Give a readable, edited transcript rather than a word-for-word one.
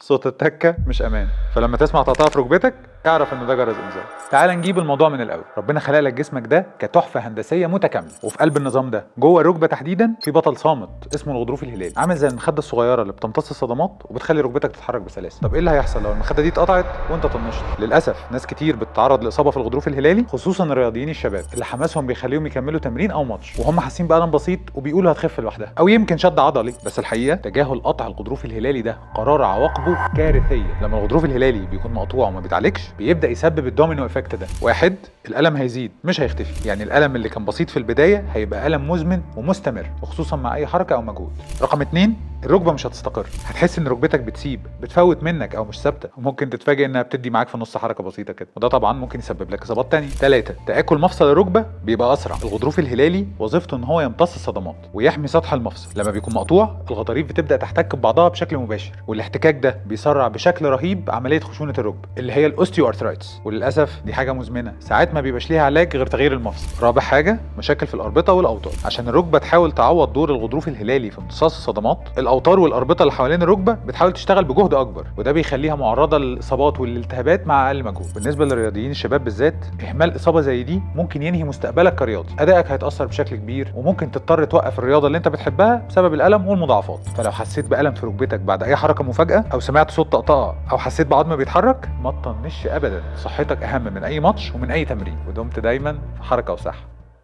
صوت التكه مش امان، فلما تسمع طقطقة في ركبتك اعرف ان ده جرس انذار. تعال نجيب الموضوع من الاول. ربنا خلق لك جسمك ده كتحفه هندسية متكاملة، وفي قلب النظام ده جوه الركبة تحديدا في بطل صامت اسمه الغضروف الهلالي، عامل زي المخدة الصغيرة اللي بتمتص الصدمات وبتخلي ركبتك تتحرك بسلاسة. طب ايه اللي هيحصل لو المخدة دي اتقطعت وانت طنشت؟ للاسف ناس كتير بتتعرض لاصابة في الغضروف الهلالي، خصوصا الرياضيين الشباب اللي حماسهم بيخليهم يكملوا تمرين او ماتش وهم حاسين بالم بسيط وبيقولوا هتخف لوحدها او يمكن شد عضلي. بس الحقيقة تجاهل قطع الغضروف الهلالي ده قرار عواقبه كارثية. لما الغضروف الهلالي بيكون مقطوع وما بيتعالجش بيبدا يسبب ال domino effect ده. واحد، الالم هيزيد مش هيختفي، يعني الالم اللي كان بسيط في البداية هيبقى الم مزمن ومستمر، وخصوصا مع اي حركة او مجهود. رقم اتنين، الركبة مش هتستقر، هتحس ان ركبتك بتسيب، بتفوت منك او مش ثابتة، وممكن تتفاجئ انها بتدي معاك في نص حركة بسيطة كده، وده طبعا ممكن يسبب لك اصابات تانية. ثلاثة، تاكل مفصل الركبة بيبقى اسرع. الغضروف الهلالي وظيفته ان هو يمتص الصدمات ويحمي سطح المفصل. لما بيكون مقطوع الغضاريف بتبدا تحتك ببعضها بشكل مباشر، والاحتكاك ده بيسرع بشكل رهيب عملية خشونة الركبة اللي هي ال osteoarthritis، وللاسف دي حاجة مزمنة ساعات ما بيبقاش ليها علاج غير تغيير المفصل. رابع حاجة، مشاكل في الاربطه والاوتار. عشان الركبة تحاول تعوض دور الغضروف الهلالي في امتصاص الصدمات، الاوتار والاربطه اللي حوالين الركبة بتحاول تشتغل بجهد اكبر، وده بيخليها معرضه للاصابات والالتهابات مع اقل مجهود. بالنسبة للرياضيين الشباب بالذات، اهمال اصابه زي دي ممكن ينهي مستقبلك كرياضي، ادائك هيتاثر بشكل كبير وممكن تضطر توقف الرياضة اللي انت بتحبها بسبب الالم والمضاعفات. فلو حسيت بالم في ركبتك بعد اي حركة مفاجاة، او سمعت صوت طقطقة، او حسيت بعظم بيتحرك، ما تطنش ابدا. صحتك اهم من اي ماتش ومن اي تمرين، ودمت دايما في حركة وصحة.